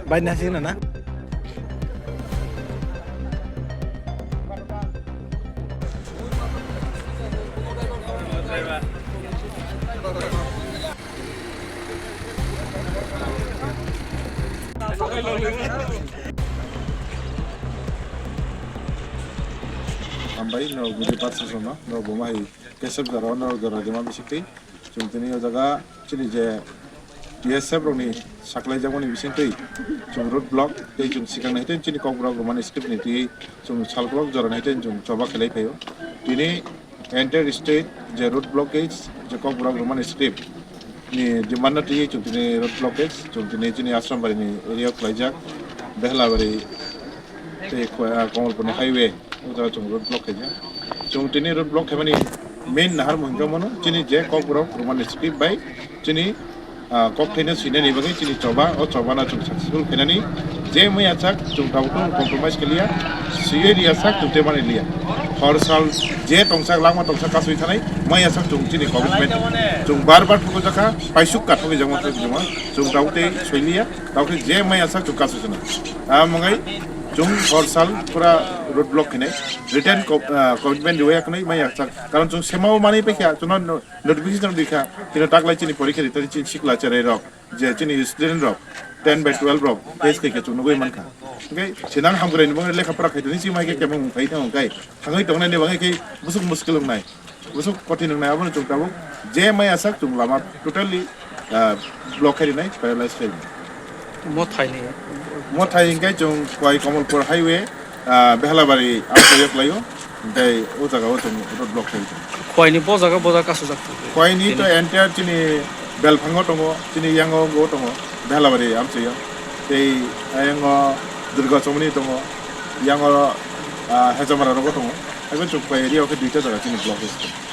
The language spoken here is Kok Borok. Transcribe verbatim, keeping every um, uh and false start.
Bai nasi na na. Hambai, no, guri patsa sono, no, bo mai kesep jora, no, jora, jema bisik twi. Chwng tini o jaga chini je T S F rokni saklaijakmani bisingtwi chwng road block tei chwng swkang nai tei chini Kokborok Roman script ni twi chwng salkolok jora nai tei chwng choba khlai phaio. Tini entire state je road blockage je Kokborok Roman script ni demand no twi chwng tini road blockage chwng tini chini Asrambari ni area o khlaijak Behlabari tei Ko-, ah, Komolpur ni highway. O jaga chwng road block khaijak. Chwng tini road block khaimani main naharmung hwnkhe mano chini je Kokborok Roman script bai chini, ah, kok thaino swinani bagwi chini choba, o chobano chwng successful khainani je maya sak chwng tabuk compromise khaliya, swiwi riya sak chwng tei mani liya. Hor sal je tongsak langma tongsak kasui thanai maya sak chwng chini commitment chwng bar bar thukujakha, paisuk kathokgwi jama thukujakma chwng tabuk tei soiliya, tabuk je maya sak chwng kasui thanai. Amongai chwng hor sal pura road block khainai. Written co-, ah, commitment riwi yaknai maya sak. Karon chwng semao manwi paikha, chwngno no-, notification rikha. Kino taklai chini porikha ritari chini sikla cherai rok, je chini student rok, ten by twelve rok, test khaikha chwng nugwi mankha. Hwnkhe sinang hamkrai ni bagwi lekha pora khaitoni chima khe kemung khai thango khai. Thangwi tongnai ni bagwi khe busuk muskil wngnai. Busuk kothin wngnai abono chwng tabuk. Je maya sak chwng lama totally ah, block khai rinai, paralyze khai rinai. Mothai ni? Mothai hwnkhe chwng Khowai Komolpur highway, ah, Behlabari amchai o khlaio, tei o jaga o chwng road block khai rinai. Khowai ni bo jaga bo jaga kasujak. Khowai ni to entire chini Belphango tongo, chini yango bo tongo, Behlabari amchai o. Tei ayango Durga Chomoni tongo, yango, ah, Hejamara rogo tongo. Abo chwng Khowai area o khe duita jaga chini block khai.